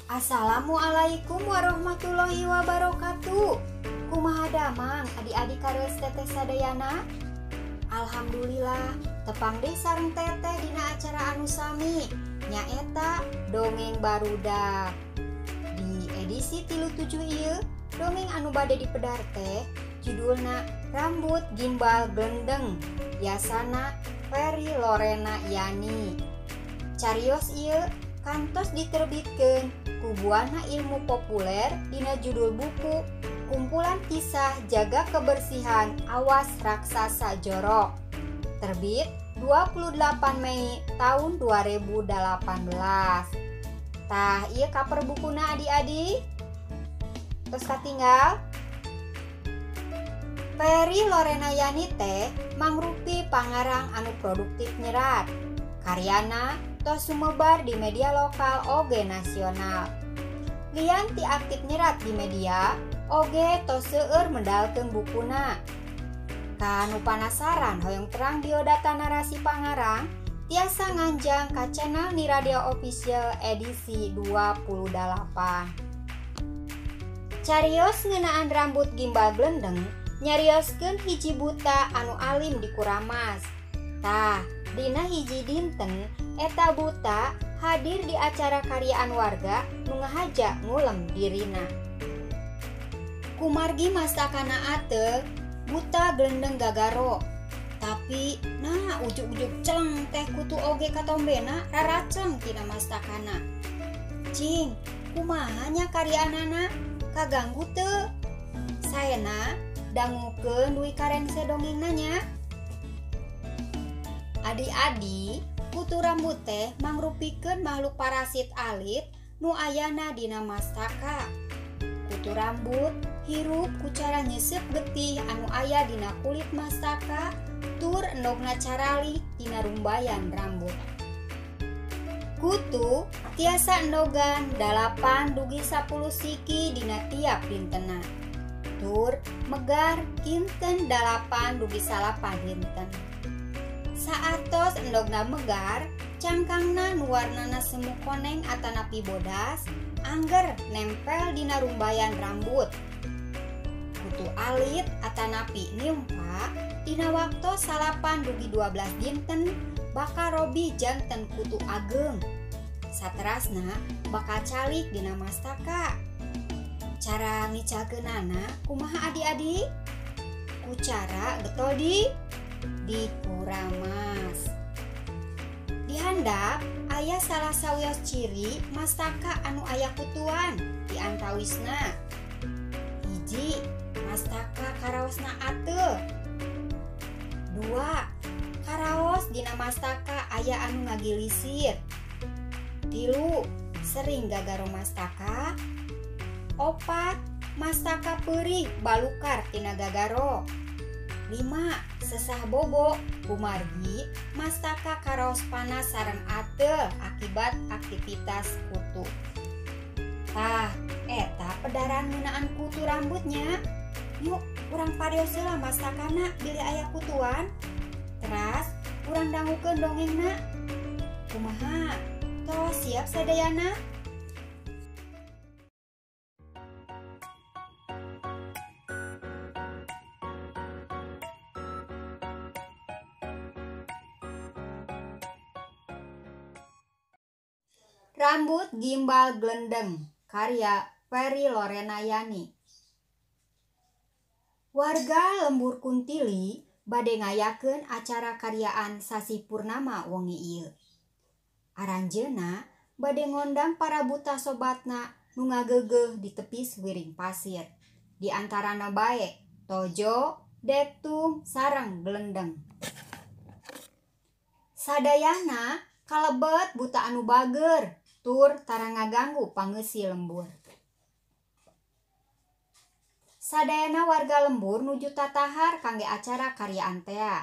Assalamualaikum warahmatullahi wabarakatuh. Kumaha damang adik-adik kareus teteh sadayana? Alhamdulillah tepang deui sareng teteh dina acara anu sami nyaeta Dongeng Barudak. Di edisi 37 ieu dongeng anu bade dipedar teh judulna Rambut Gimbal Glendeng yasana Ferry Lorena Yani. Carios ieu kantos diterbitkeun ku Buana Ilmu Populer dina judul buku Kumpulan Kisah Jaga Kebersihan Awas Raksasa Jorok. Terbit 28 Mei tahun 2018. Tah ieu cover bukuna adik-adik. Terus katinggal Ferry Lorena Yani teh mangrupi pangarang anu produktif nyerat. Karyana tos sumebar di media lokal oge nasional. Lian ti aktif nyerat di media, oge tos seueur medalkeun bukuna. Kanu panasaran hoyong terang biodata narasi pangarang, tiasa nganjang ka channel Niradia Official edisi 28. Carios ngeunaan rambut gimbal glendeng, nyarioskeun hiji buta anu alim di Kuramas. Tah, dina hiji dinten eta buta hadir di acara karyaan warga nu ngahaja ngulem dirina. Kumargi mastakana ateul, buta glendeng gagaro. Tapi nah ujug-ujug celeng teh kutu oge katombena raraceng tina mastakana. Cing, kumaha nya karyaanana kaganggu teu? Saena dangukeun duwi karengse dongengna nya. Adik-adik, kutu rambut teh mangrupikeun makhluk parasit alit nu ayana dina mastaka. Kutu rambut hirup ku cara nyesep getih anu aya dina kulit mastaka tur endogna caralik dina rumbayan rambut. Kutu tiasa endogan 8 dugi 10 siki dina tiap dintena. Tur megar kinten 8 dugi 9 dinten. Saatos endogna megar, cangkangna nu warnana semu koneng atanapi bodas, angger nempel dina rumbayan rambut. Kutu alit atanapi nimpa dina waktu 8 dugi 12 dinten bakal robih janten kutu ageng. Saterasna bakal calik dina mastaka. Cara ngicalkeunana kumaha adik-adik? Ku cara getol di Kuramas. Dihandap aya salah sawios ciri mastaka anu aya kutuan di antawisna. 1. Mastaka karaosna ateul. 2. Karaos dina mastaka aya anu ngagilisir. 3. Sering gagaro mastaka. 4. Mastaka peurih balukar tina gagaro. 5. Sesah bobo kumargi mastaka karaos panas sareng ateul akibat aktivitas kutu. Tah, eta pedaran ngeunaan kutu rambutnya. Yuk, urang parios heula mastakana bilih aya kutuan. Teras, urang dangukeun dongengna. Kumaha? Tos siap sadayana? Rambut Gimbal Glendeng karya Ferry Lorena Yani. Warga lembur Kuntili bade ngayakeun acara karyaan sasih purnama wengi ieu. Aranjeuna bade ngondang para buta sobatna nu ngageugeuh di tepi wiring pasir. Di antarana bae Tojo, Detung, sareng Glendeng. Sadayana kalebet buta anu bager tur tara ngaganggu pangeusi lembur. Sadayana warga lembur nuju tatahar kangge acara karyaan tea.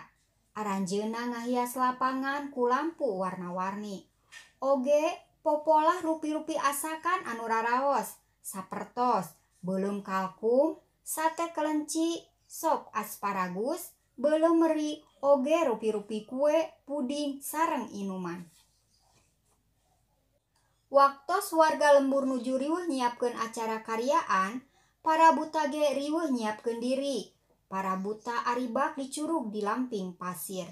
Aranjeuna ngahias lapangan ku lampu warna-warni. Oge popolah rupi-rupi asakan anu raraos, sapertos beuleum kalkung, sate kelenci, sop asparagus, beuleum meri, oge rupi-rupi kue, puding, sareng inuman. Waktos warga lembur nuju riweuh nyiapkeun acara karyaan, para buta ge riweuh nyiapkeun diri. Para buta aribak dicurug di lamping pasir.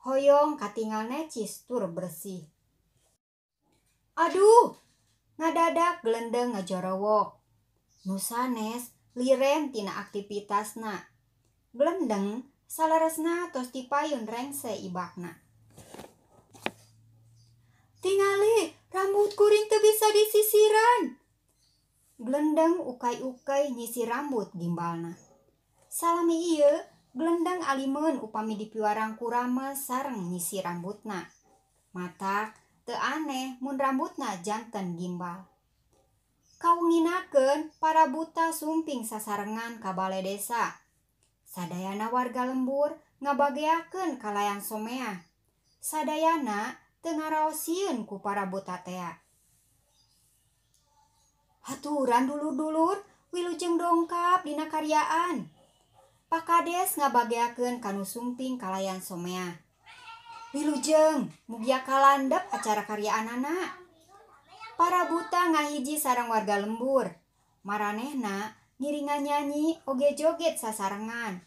Hoyong katingal necis tur bersih. Aduh, ngadadak Glendeng ngajorowok. Nu sanes liren tina aktivitasna. Glendeng saleresna tos dipayun rengse ibakna. Tingali, rambut kuring teu bisa disisiran. Glendeng ukay-ukay nyisir rambut gimbalna. Salami ieu, Glendeng alimeun upami dipiwarang ku rames sareng nyisir rambutna. Matak teu aneh mun rambutna janten gimbal. Kawenginakeun para buta sumping sasarengan ka bale desa. Sadayana warga lembur ngabageakeun kalayan someah. Sadayana teu ngaraos sieun ku para buta tea. Haturan dulur-dulur wilujeng dongkap dina karyaan. Pak Kades ngabageakeun kanu sumping kalayan someah. Wilujeng mugia kalandep acara karyaanana. Para buta ngahiji sareng warga lembur. Maranehna ngiringan nyanyi oge joget sasarengan.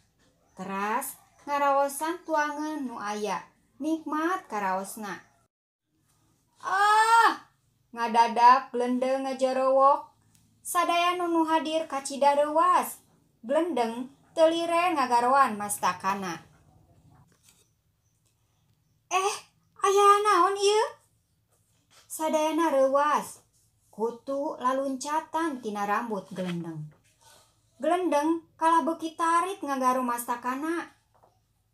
Teras ngaraosan tuangan nu aya. Nikmat karaosna. Ah, ngadadak Glendeng ngajorowok. Sadaya nu hadir kacida reuwas. Glendeng teu liren ngagaroan mastakana. Eh, aya naon ieu? Sadayana reuwas. Kutu laluncatan tina rambut Glendeng. Glendeng kalah beuki tarik ngagaro mastakana.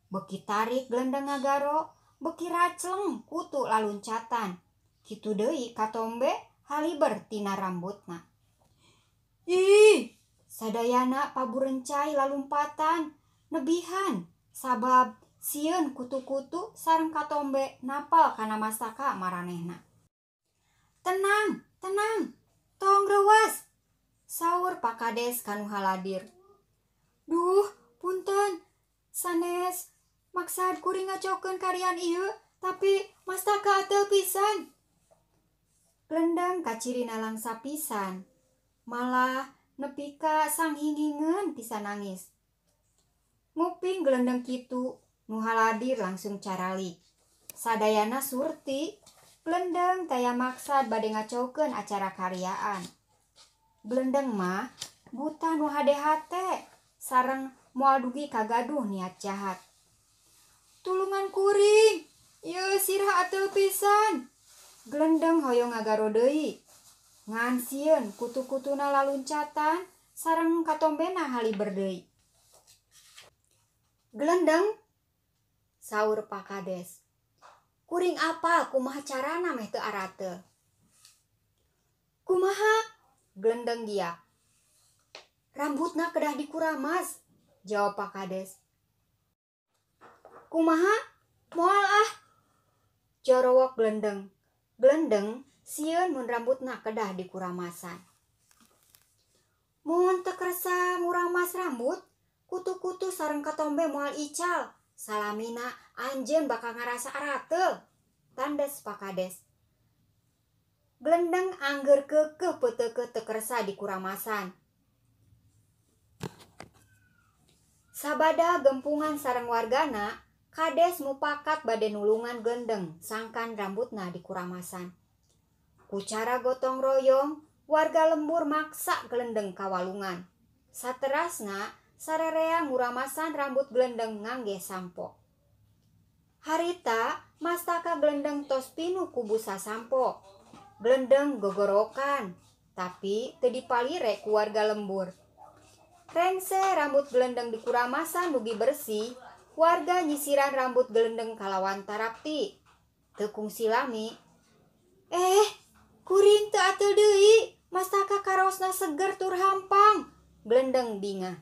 Beuki tarik Glendeng ngagaro, beuki racleng kutu laluncatan. Kitu deui katombe haliber tina rambutna. Ih, sadayana paburencai lalumpatan nebihan sabab sieun kutu-kutu sareng katombe napal kana mastaka maranehna. Tenang, tenang, tong reuwas, saur Pak Kades kanu haladir. Duh, punten, sanes maksad kuring ngacokeun karian ieu, tapi mastaka ateul pisan. Glendeng kacirina langsa pisan, malah nepi ka sanghingingeun pisan nangis. Nguping Glendeng kitu, nu haladir langsung caralik. Sadayana surti, Glendeng taya maksad bade ngacaukeun acara karyaan. Glendeng mah buta nu hade hate, sareng moal dugi kagaduh niat jahat. Tulungan kuring, ieu sirah ateul pisan. Glendeng hoyong ngagaro deui. Ngan sieun kutu-kutuna laluncatan sareng katombena haliber deui. Glendeng, saur Pak Kades. Kuring apal kumaha carana meh teu arateul. Kumaha? Glendeng giak. Rambutna kedah dikuramas, jawab Pak Kades. Kumaha? Moal ah. Jorowok Glendeng. Glendeng sieun mun rambutna kedah dikuramasan. Mun teu kersa nguramas rambut, kutu-kutu sareng katombe moal ical. Salamina anjeun bakal ngarasa arateul, tandes Pak Kades. Glendeng angger keukeuh peuteukeuh teu kersa dikuramasan. Sabada gempungan sareng wargana, Kades mupakat bade nulungan Glendeng sangkan rambutna dikuramasan. Ku cara gotong royong, warga lembur maksa Glendeng kawalungan. Saterasna sarerea nguramasan rambut Glendeng ngangge sampo. Harita mastaka Glendeng tos pinuh ku busa sampo. Glendeng gogorokan, tapi teu dipalire ku warga lembur. Rengse rambut Glendeng dikuramasan dugi bersih, warga nyisiran rambut Glendeng kalawan tarapti. Teu kungsi lami. Eh, kuring teu ateul deui, mastaka karaosna seger tur hampang. Glendeng bingah.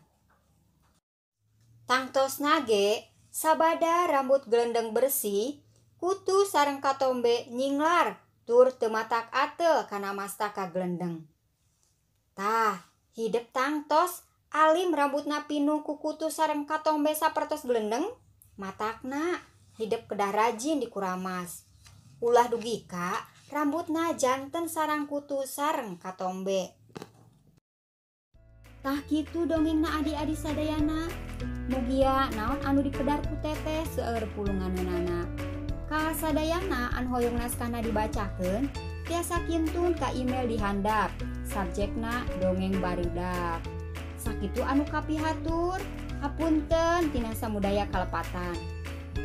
Tangtosna ge, sabada rambut Glendeng bersih, kutu sareng katombe nyinglar tur teu matak ateul kana mastaka Glendeng. Tah, hidep tangtos alim rambutna pinuh ku kutu sareng katombe sapertos Glendeng, matakna hidep kedah rajin dikuramas. Ulah dugi ka Rambutna janten sarang kutu sareng katombe. Tah kitu dongengna adi-adi sadayana. Mugia naon anu dipedar ku teteh seueur pulunganeunana. Ka sadayana anu hoyong naskahna dibacakeun tiasa kintun ka email di handap. Subjekna dongeng barudak. Sakitu anu kapihatur, hapunten tina samudaya kalepatan.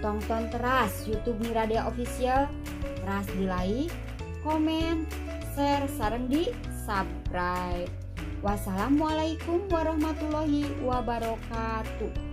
Tongton teras YouTube Miradea Official, teras di like, komen, share, sareng di subscribe. Wassalamualaikum warahmatullahi wabarakatuh.